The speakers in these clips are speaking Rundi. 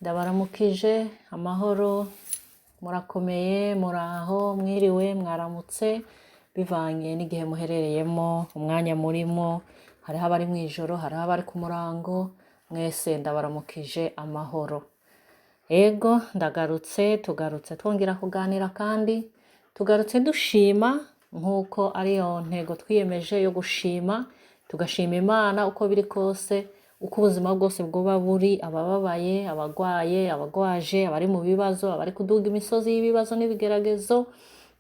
Ndabaramukije amahoro, murakomeye, muraho, mwiriwe, mwaramutse, bivanye n'igihe muherereyemo, umwanya murimo. Hariho abari mw'ijoro, hariho abari ku murango, mwese ndabaramukije amahoro. Ego, ndagarutse, tugarutse twongera kuganira kandi tugarutse dushima nk'uko ariyo ntego twiyemeje yo gushima, tugashima Imana uko biri kose, uko ubuzima bwose bwoba buri, abababaye, abagwaye, abagwaje, abari mu bibazo, abari kuduga imisozi y'ibibazo n'ibigeragezo,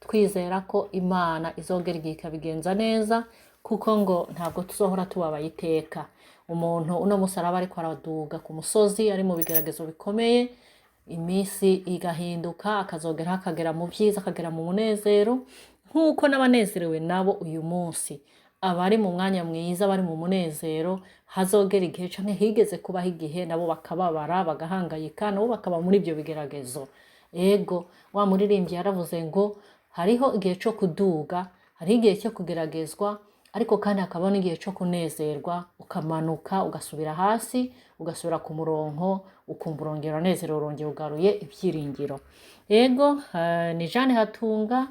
twizera ko Imana izogera igihe ikabigenza neza, kuko ngo ntabwo tuzohora tubabaye iteka. Umuntu uno musi araba ariko araduga ku musozi ari mu bigeragezo bikomeye, iminsi igahinduka akazogera akagera mu vyiza, akagera mu munezero, nk'uko n'abanezerewe nabo uyu munsi abari mu mwanya mwiza, bari mu munezero, hazogera igihe canke higeze kubaho igihe nabo bakababara, bagahangayika, nabo bakaba muri ivyo bigeragezo. Ego, wa muririmbyi yaravuze ngo hariho igihe co kuduga, hariho igihe cyo kugeragezwa, ariko kandi hakabaho n'igihe co kunezerwa, ukamanuka ugasubira hasi, ugasubira ku murongo, ukumva urongera uranezerewe, urongera ugaruye ibyiringiro. Ego, ni Jeanne Hatunga,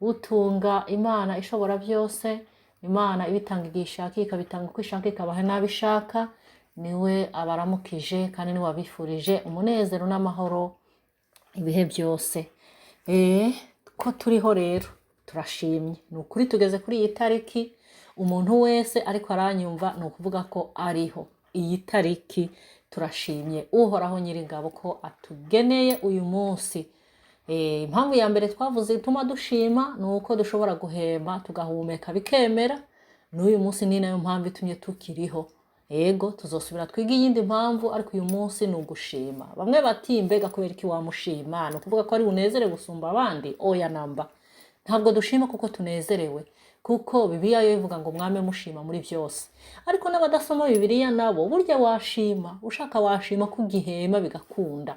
utunga Imana ishobora byose, Imana ibitanga igihe ishaka, ikabitanga uko ishaka, ikabaha n'abo ishaka. Niwe abaramukije kandi niwe abifurije umunezero n'amahoro ibihe byose. Ko turiho rero turashimye, ni ukuri tugeze kuri iyi tariki. Umuntu wese ariko aranyumva ni ukuvuga ko ariho iyi tariki. Turashimye Uhoraho Nyiringabo ko atugeneye uyu munsi. Impamvu ya mbere twavuze ituma dushima ni uko dushobora guhema, tugahumeka bikemera. N'uyu munsi ni nayo mpamvu itumye tukiriho. Ego, tuzosubira twige iyindi mpamvu, ariko uyu munsi ni ugushima. Bamwe bati: "Mbega kubera iki wamushima? Ni ukuvuga ko ari bunezere gusumba abandi?" Oya namba, ntabwo dushima kuko tunezerewe, kuko Bibiliya yo ivuga ngo mwame mushima muri byose. Ariko n'abadasoma Bibiliya nabo burya washima, ushaka washima ko ugihema bigakunda.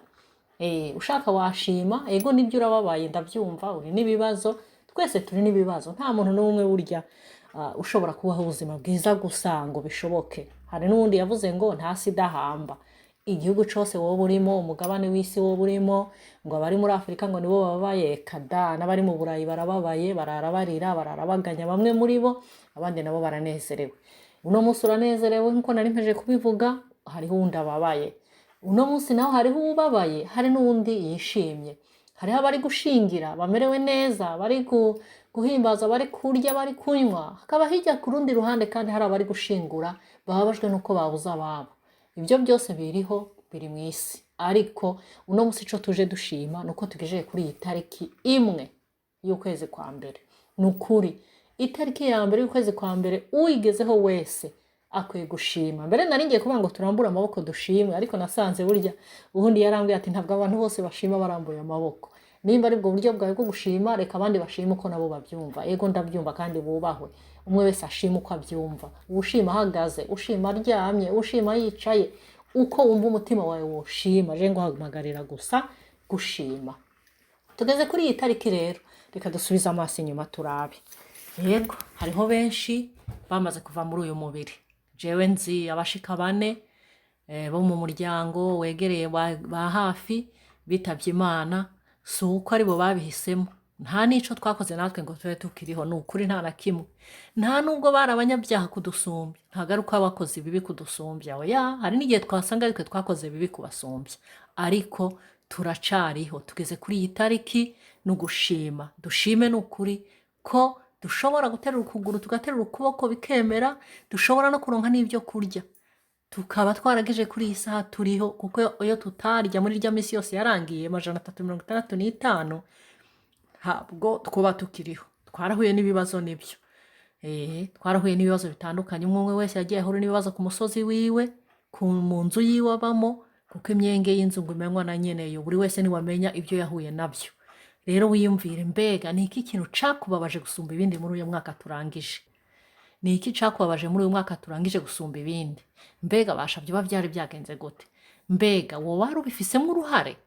Ushaka washima. Ego, nibyo, urababaye, ndabyumva, uri n'ibibazo, twese turi n'ibibazo. Nta muntu n'umwe burya ushobora kubaho ubuzima bwiza gusa ngo bishoboke. Hari n'uwundi yavuze ngo nta si idahamba. Igihugu cose wowe urimo, umugabane w'isi wowe urimo, ngo abari muri Afurika ngo nibo bababaye, kada n'abari mu Burayi barababaye, barara barira, barara baganya bamwe muri bo, abandi nabo baranezerewe. Uno munsi uranezerewe nkuko nari mpejeje kubivuga, hariho uwundi ababaye. Uno munsi naho hariho uwubabaye, hari n'uwundi yishimye. Hariho abari gushingira bamerewe neza, bari guhimbaza, bari kurya, bari kunywa, hakaba hirya ku rundi ruhande kandi hari abari gushingura bababajwe n'uko babuze ababo. Ibyo byose biriho, biri mu isi. Ariko uno munsi ico tuje dushima ni uko tugejeje kuri iyi tariki 1 y'ukwezi kwa mbere. Ni ukuri, itariki ya mbere y'ukwezi kwa mbere uyigezeho wese akwiye gushima. Mbere nari ngiye kuvuga ngo turambure amaboko dushime, ariko nasanze burya ubundi yarambwiye ati ntabwo abantu bose bashima barambuye amaboko. Nimba ari bwo buryo bwawe bwo gushima, reka abandi bashime uko nabo babyumva. Ego, ndabyumva kandi bubahwe, umwe wese ashima uko abyumva, ushima ahagaze, ushima aryamye, ushima yicaye, uko wumva umutima wawe woshima. Je nguhamagarira gusa gushima. Tugeze kuri iyi tariki rero, reka dusubize amaso inyuma turabe. Yego, hariho benshi bamaze kuva muri uyu mubiri. Jewe nzi abashika 4 bo mu muryango wegereye ba hafi bitavye Imana. Si uko aribo babihisemo, nta n'ico twakoze natwe ngo tube tukiriho, ni ukuri nta na kimwe. Nta nubwo bari abanyabyaha kudusumbya, ntabwo ari uko abakoze ibibi kudusumbya, oya. Hari n'igihe twasanga aritwe twakoze bibi kubasumbya, ariko turacariho, tugeze kuri iyi tariki, ni ugushima. Dushime ni ukuri ko dushobora guterura ukuguru, tugaterura ukuboko bikemera, dushobora no kuronka n'ibyo kurya, tukaba twarageje kuri iyi saha turiho, kuko iyo tutarya muri rya minsi yose yarangiye 365 ntabwo twuba tukiriho. Twarahuye n'ibibazo, nibyo, twarahuye n'ibibazo bitandukanye. Umwe umwe wese yagiye ahura n'ibibazo ku musozi wiwe, mu nzu yiwe abamo, kuko imyenge y'inzu ngo imenywa na nyeneyo. Buri wese niwamenya ibyo yahuye nabyo. Rero wiyumvire: mbega ni iki kintu cakubabaje gusumba ibindi muri uyu mwaka turangije? Ni iki cakubabaje muri uyu mwaka turangije gusumba ibindi? Mbega basha byoba byari byagenze gute? Mbega wowe wari ubifisemo uruhare?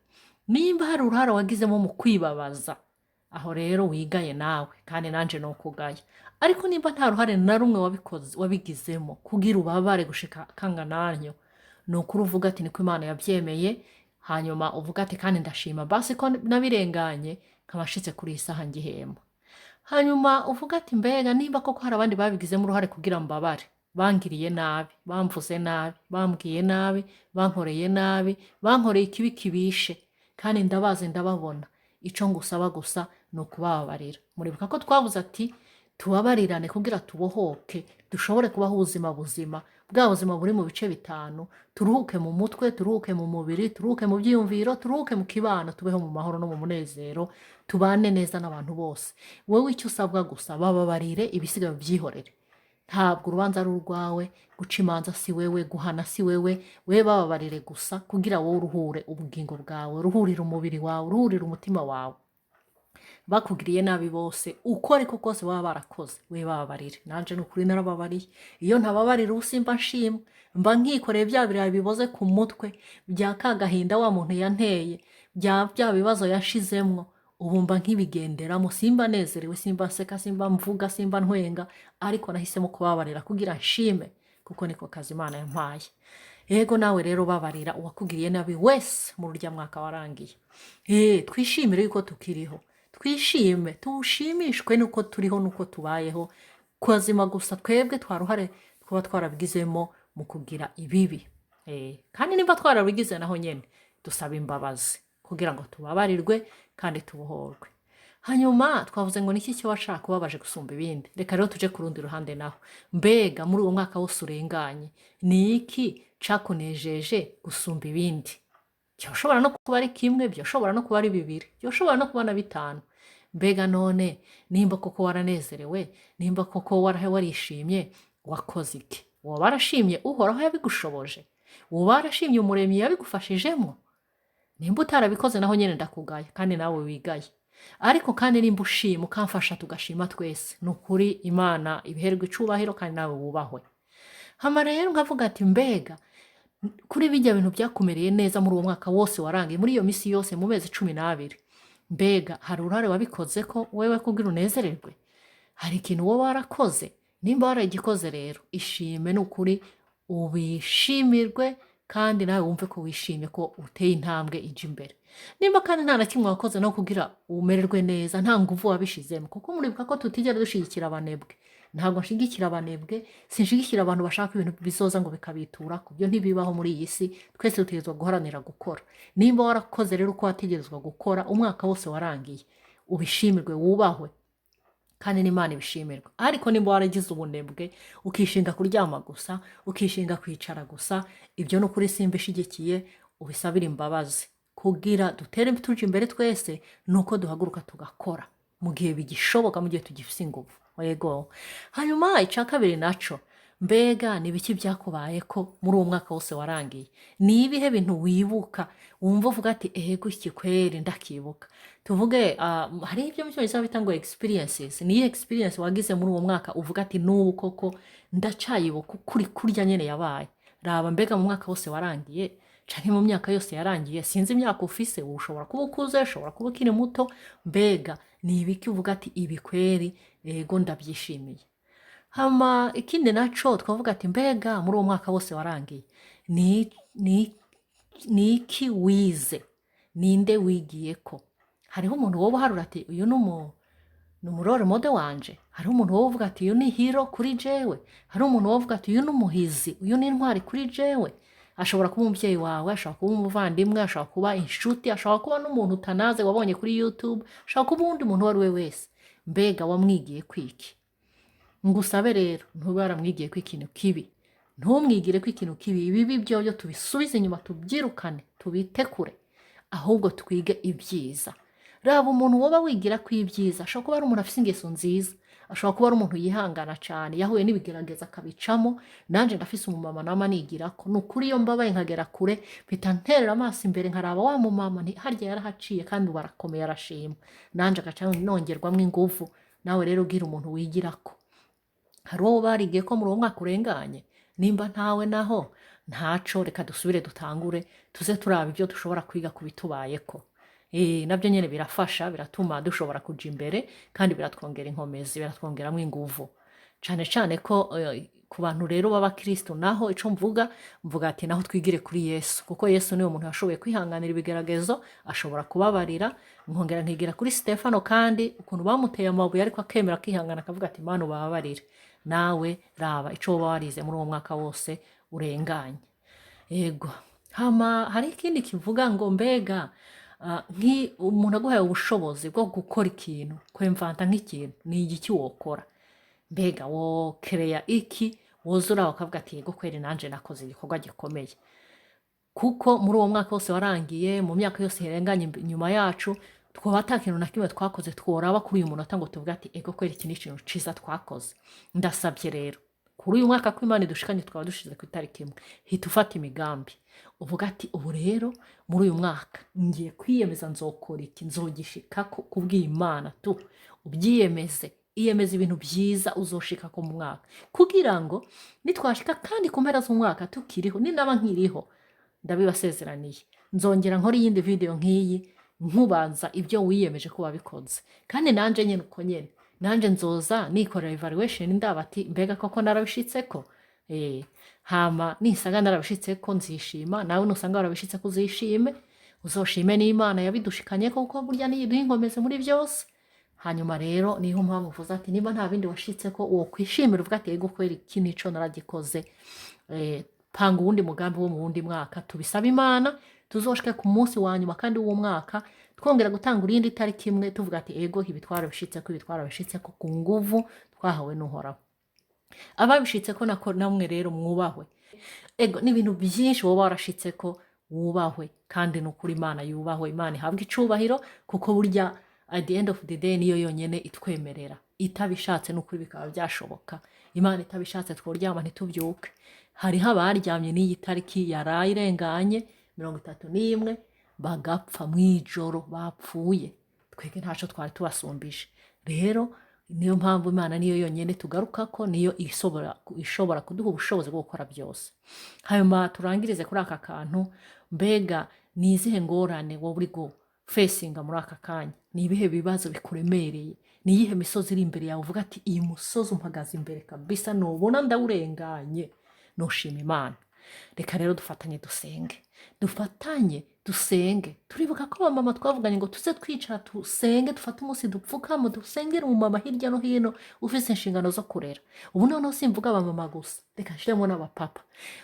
Nimba hari uruhare wagizemo mu kwibabaza, aho rero wigaye nawe kandi nanje nokugaya. Ariko nimba nta ruhare na rumwe wabikoze, wabigizemo kugira ubabare gushika kangananyo, ni ukuri uvuga ati niko Imana yabyemeye. Hanyuma uvuga ati kandi ndashima basi ko nabirenganye, nkaba nshitse kuri iyi saha ngihema. Hanyuma uvuga ati mbega nimba koko hari abandi babigizemo uruhare kugira mbabare, bangiriye nabi, bamvuze nabi, bambwiye nabi, bankoreye nabi, bankoreye ikibi kibishe, kandi ndabazi, ndababona, ico ngusaba gusa ni ukubababarira. Muribuka ko twabuze ati tubabarirane kugira tubohoke, dushobore kubaho ubuzima buzima, bwa buzima buri mu bice 5: turuhuke mu mutwe, turuhuke mu mubiri, turuhuke mu byiyumviro, turuhuke mu kibano, tubeho mu mahoro no mu munezero, tubane neza n'abantu bose. Wowe icyo usabwa gusa, bababarire, ibisigaye byihorere. Ntabwo urubanza ari urwawe, guca imanza si wewe, guhana si wewe. Wewe bababarire gusa kugira wowe uruhure ubugingo bwawe, uruhurire umubiri wawe, uruhurire umutima wawe. Bakugiriye nabi bose, uko ariko kose baba barakoze, we bababarire. Nanje ni ukuri narababariye. Iyo ntababarira, ubu simba nshimwe, mba nkikoreye bya birayi biboze ku mutwe, bya ka gahinda wa muntu yanteye, bya bibazo yashizemwo. Ubu mba nkibigenderamo, simba nezerewe, simba nseka, simba mvuga, simba ntwenga, ariko nahisemo kubabarira kugira nshime, kuko niko kazi Imana yampaye. Yego, nawe rero babarira uwakugiriye nabi wese muri urya mwaka warangiye. Twishimire yuko tukiriho, twishime, tushimishwe nuko turiho nuko tubayeho kuzima. Gusa twebwe twaruhare twaba twarabigizemo mu kugira ibibi. Kandi nimba twarabigize, naho nyene dusaba imbabazi kugira ngo tubabarirwe kandi tubohorwe. Hanyuma twavuze ngo niki cyo washaka kubabaje gusumba ibindi? Reka rero tuje ku rundi ruhande naho. Mbega muri uwo mwaka wose urenganye, ni iki cakunejeje gusumba ibindi? Byoshobora no kuba ari kimwe, byoshobora no kuba ari bibiri, byoshobora no kuba na 5. Mbega none nimba koko waranezerewe, nimba koko warishimye, wakoze iki? Woba warashimye Uhoraho yabigushoboje? Woba warashimye Umuremyi yabigufashijemo? Nimba utarabikoze, naho nyine ndakugaya, kandi nawe wigaye. Ariko kandi nimba ushima, ukamfasha tugashima twese, ni ukuri Imana ibiherwe icubahiro kandi nawe wubahwe. Hama rero nkavuga ati mbega kuri bijya bintu byakumereye neza muri uwo mwaka wose warangiye, muri iyo misi yose, mu mezi 12, mbega hari uruhare wabikoze ko wewe kugira unezererwe? Hari ikintu wowe warakoze? Nimba waragikoze rero, ishime, ni ukuri ubishimirwe, kandi nawe wumve ko wishimye ko uteye intambwe ija imbere. Nimba kandi nta na kimwe wakoze no kugira umererwe neza, nta nguvu wabishizemo, kuko muribuka ko tutigera dushigikira abanebwe. Ntabwo nshigikira abanebwe, sinshigikira abantu bashaka ibintu bizoza ngo bikabitura ku byo, ntibibaho muri iyi si. Twese dutegerezwa guharanira gukora. Nimba warakoze rero uko wategerezwa gukora umwaka wose warangiye, ubishimirwe, wubahwe, kandi n'Imana ibishimirwe. Ariko nimba waragize ubunebwe, ukishinga kuryama gusa, ukishinga kwicara gusa, ibyo ni ukuri simba ishigikiye, ubisabire imbabazi. Kugira dutere tuja imbere twese ni uko duhaguruka tugakora mu gihe bigishoboka, mu gihe tugifise ingufu. Yego. Hanyuma icya kabiri naco, mbega ni ibiki byakubaye ko muri uwo mwaka wose warangiye? Ni ibihe bintu wibuka, wumva uvuga ati ego, iki kweri ndakibuka? Tuvuge hari ibyo mu Cyongereza bita ngo experiences. Ni iyihe experience wagize muri uwo mwaka uvuga ati n'ubu koko ndacayibuka ukuri kurya nyene yabaye? Raba mbega mu mwaka wose warangiye canke mu myaka yose yarangiye, sinzi imyaka ufise, ushobora kuba ukuze, ushobora kuba ukiri muto, mbega ni ibiki uvuga ati ibi kweri ego ndabyishimiye? Hama ikindi naco twavuga ati mbega muri uwo mwaka wose warangiye, ni iki wize? Ninde wigiyeko? Hariho umuntu wowe uharura ati uyu ni umu role model wanje? Hariho umuntu wowe uvuga ati uyu ni hero kuri jewe? Hariho umuntu wowe uvuga ati uyu ni umuhizi, uyu ni intwari kuri jewe? Ashobora kuba umubyeyi wawe, ashobora kuba umuvandimwe, ashobora kuba inshuti, ashobora kuba n'umuntu utanaze wabonye kuri YouTube, ashobora kuba uwundi muntu uwo ari we wese. Mbega wamwigiye kwiki? Ngusabe rero, ntube waramwigiye ko ikintu kibi, ntumwigire ko ikintu kibi. Ibibi byoyo tubisubize inyuma, tubyirukane, tubitekure, ahubwo twige ibyiza. Raba umuntu woba wigira ko ibyiza. Ashobora kuba ari umuntu afite ingeso nziza, ashobora kuba ari umuntu yihangana cyane, yahuye n'ibigerageza akabicamo. Nanjye ndafise umumama nama nigira ko, ni ukuri iyo mbabaye nkagera kure, mpita nterera amaso imbere nkaraba wa mumama, nti harya yarahaciye kandi ubu arakomeye, arashima, nanjye agaca nongerwamo ingufu. Nawe rero ubwira umuntu wigira ko. Hari uwo barigiye ko muri uwo mwaka urenganye? Nimba ntawe, naho ntaco, reka dusubire dutangure, tuze turaba ibyo dushobora kwiga ku bitubayeko. Nabyo nyene birafasha, biratuma dushobora kuja imbere kandi biratwongera inkomezi, biratwongeramo inguvu, cane cane ko Ku bantu rero b'abakristo naho, ico mvuga ati naho twigire kuri Yesu, kuko Yesu niwe muntu yashoboye kwihanganira ibigeragezo, ashobora kubabarira. Nkongera nkigira kuri Stefano kandi, ukuntu bamuteye amabuye ariko akemera, akihangana, akavuga ati: "Mana, ubabarire." Nawe raba ico woba warize muri uwo mwaka wose urenganye. Yego, hama hari ikindi kivuga ngo mbega nki umuntu aguhaye ubushobozi bwo gukora ikintu, kwemvanta nk'ikintu, ni igiki wokora? Mbega wokereya iki wuzura ukavuga ati: "Yego kweri, nanje nakoze igikorwa gikomeye"? Kuko muri uwo mwaka wose warangiye, mu myaka yose irenganye inyuma yacu, twaba ata kintu na kimwe twakoze tworaba kuri uyu munota ngo tuvuge ati: "Ego kweri, iki ni ikintu ciza twakoze." Ndasabye rero kuri uyu mwaka ko Imana idushikanye, tukaba dushize ku itariki 1, hita ufata imigambi, uvuga ati: "Ubu rero muri uyu mwaka ngiye kwiyemeza, nzokora iki, nzogishikako kubw'Imana." Tu ubyiyemeze, iyemeza ibintu byiza uzoshika ku mwaka, kugira ngo nitwashika kandi ku mpera z'umwaka tukiriho, ninaba nkiriho, ndabibasezeraniye, nzongera nkora iyindi video nk'iyi nkubaza ibyo wiyemeje ko wabikoze. Kandi nanje nyene uko nyene, nanje nzoza nikorera evaluation, ndaba ati: "Mbega koko narabishitseko?" Hama nisanga narabishitseko nzishima, nawe nusanga warabishitseko uzishime, uzoshime n'Imana yabidushikanye, kuko burya niyo iduha inkomezi muri byose. Hanyuma rero niho mpamvu uvuze ati niba nta bindi washitseko wokwishimira, uvuga ati: "Ego kweri, iki nico naragikoze." Panga uwundi mugambi wo mu wundi mwaka. Tubisaba Imana tuzoshike ku munsi wa nyuma kandi w'uwo mwaka, twongera gutanga irindi tariki 1, tuvuga ati: "Ego, ibi twarabishitseko, ibi twarabishitseko ku nguvu twahawe n'Uhoraho." Ababishitseko nako namwe rero mwubahwe. Ego, ni ibintu byinshi woba warashitseko, wubahwe. Kandi ni ukuri, Imana yubahwe, Imana ihabwe icubahiro, kuko burya at the end of the day niyo yonyene itwemerera. Itabishatse n'ukuri bikaba byashoboka. Imana itabishatse tworyama ntitubyuke. Hariho abaryamye n'iyi tariki yaraye irenganye, 31, bagapfa mw'ijoro bapfuye. Twebwe ntaco twari tubasumbije. Rero niyo mpamvu Imana niyo yonyene tugarukako, niyo ishobora kuduha ubushobozi bwo gukora byose. Hanyuma turangirize kuri aka kantu: mbega ni izihe ngorane wowe uri gufesinga muri aka kanya? Ni ibihe bibazo bikuremereye? Ni iyihe misozi iri imbere yawe uvuga ati: "Iyi musozi umpagaze imbere kabisa, nubona ndawurenganye nushima Imana"? Reka rero dufatanye dusenge, dufatanye dusenge. Turibuka ko abamama twavuganye ngo tuze twicara dusenge, dufate umunsi dupfukamo, dusengere umumama hirya no hino ufise inshingano zo kurera. Ubu noneho simvuga abamama gusa, reka nshiremo n'abapapa.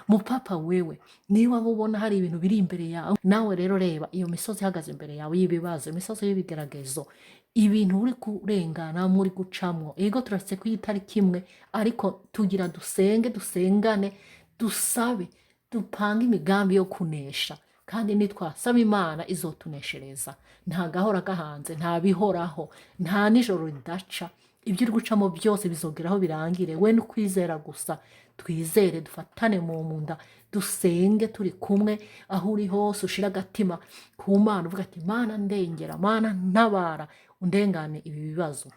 Mupapa wewe, niba ubona hari ibintu biri imbere yawe, nawe rero reba iyo misozi ihagaze imbere yawe y'ibibazo, imisozi y'ibigeragezo, ibintu uri kurengana, muri gucamwo. Ego, turasetse ku itariki 1, ariko tugira dusenge, dusengane, dusabe, dupange imigambi yo kunesha. Kandi nitwasaba Imana izotuneshereza. Nta gahora gahanze, nta bihoraho, nta nijoro ridaca. Ibyo uri gucamo byose bizogeraho birangire. We n'ukwizera gusa, twizere, dufatane mu nda, dusenge turi kumwe. Aho uri hose ushire agatima ku Mana, uvuga ati: "Mana ndengera, Mana ntabara, undengane ibi bibazo."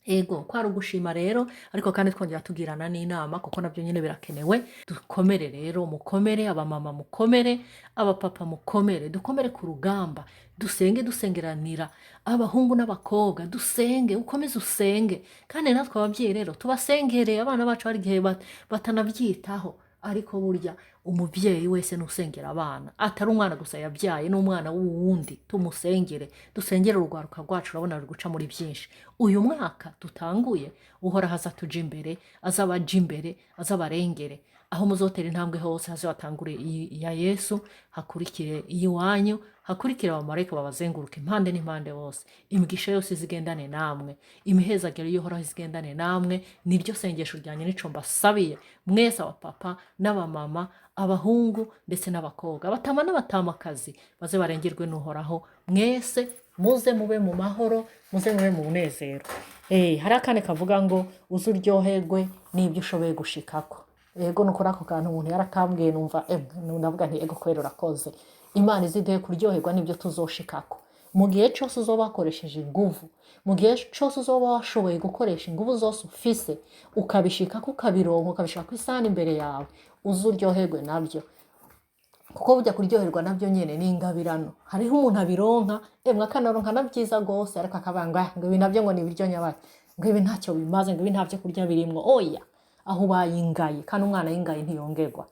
Ego, kwari ugushima rero, ariko kandi twongera tugirana n'inama, kuko nabyo nyine birakenewe. Dukomere rero, mukomere abamama, mukomere abapapa, mukomere, dukomere ku rugamba, dusenge, dusengeranira abahungu n'abakobwa, dusenge, ukomeze usenge. Kandi natwe ababyeyi rero tubasengere abana bacu. Hari igihe batanabyitaho, ariko burya umubyeyi wese nusengera abana, atari umwana gusa yabyaye, n'umwana w'uwundi tumusengere, dusengere urwaruka rwacu. Urabona ruri guca muri byinshi. Uyu mwaka dutanguye, Uhoraho aza tuja imbere, azabaja imbere, azabarengere aho muzotera intambwe hose. Haze hatangure iya Yesu, hakurikire iy'iwanyu, hakurikire abamarayika babazenguruka impande n'impande bose. Imigisha yose izigendane namwe, imihezagiro y'Uhoraho izigendane namwe. Niryo sengesho ryanjye, nico mbasabiye mwese, abapapa n'abamama, abahungu ndetse n'abakobwa, abatama n'abatamakazi, baze barengerwe n'Uhoraho. Mwese muze mube mu mahoro, muze mube mu munezero. Hari akandi kavuga ngo uze uryoherwe n'ibyo ushoboye gushikako. Ego, nukuri ako kantu umuntu yarakambwiye, numva ndavuga nti: "Ego kwera, urakoze." Imana iziduhe kuryoherwa n'ibyo tuzoshikako. Mu gihe cyose uzoba wakoresheje inguvu, mu gihe cyose uzoba washoboye gukoresha inguvu zose ufise, ukabishikako, ukabironka, ukabishika ku isahani imbere yawe, uze uryoherwe nabyo, kuko burya kuryoherwa nabyo nyene ni ingabirano. Hariho umuntu abironka, emwe akanaronka na byiza gose, ariko akavuga ngo: "Ah, ngo ibi nabyo ngo ni ibiryo nyabaki, ngo ibi ntacyo bimaze, ngo ibi nta byo kurya birimwo." Oya. Aho ubaye ingayi, kandi umwana w'ingayi ntiyongerwa.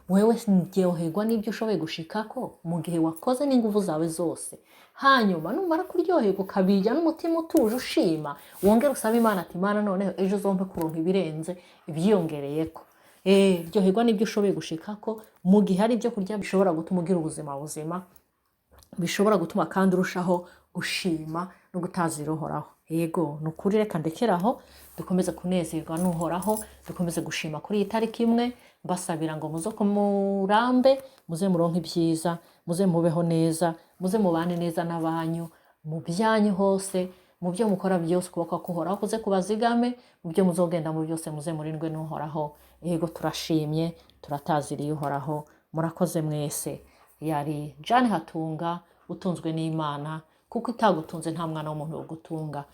Wewe ryoherwa n'ibyo ushoboye gushikako mu gihe wakoze n'inguvu zawe zose. Hanyuma numara kuryoherwa, ukabirya n'umutima utuje ushima, wongere usabe Imana ati: "Imana, noneho ejo uzompe kuronka ibirenze, ibyiyongereyeko." Ryoherwa n'ibyo ushoboye gushikako mu gihe hari ibyo kurya bishobora gutuma ugira ubuzima buzima, bishobora gutuma kandi urushaho gushima no gutazira Uhoraho. Yego, ni ukuri. Reka ndekeraho, dukomeze kunezerwa n'Uhoraho, dukomeze gushima kuri iyi tariki imwe. Mbasabira ngo muze kumurambe, muze muronke ibyiza, muze mubeho neza, muze mubane neza n'abanyu, mu byanyu hose, mu byo mukora byose. Ukuboko k'Uhoraho kuze kubazigame mu byo muzogenda mu byose, muze murindwe n'Uhoraho. Yego, turashimye, turataziriye Uhoraho. Murakoze mwese. Yari Jane Hatunga, utunzwe n'Imana, kuko itagutunze nta mwana w'umuntu wogutunga.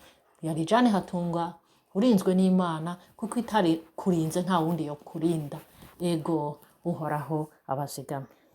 Yari Jane Hatunga, urinzwe n'Imana, kuko itari kurinze nta wundi yo kurinda. Ego, Uhoraho abazigame.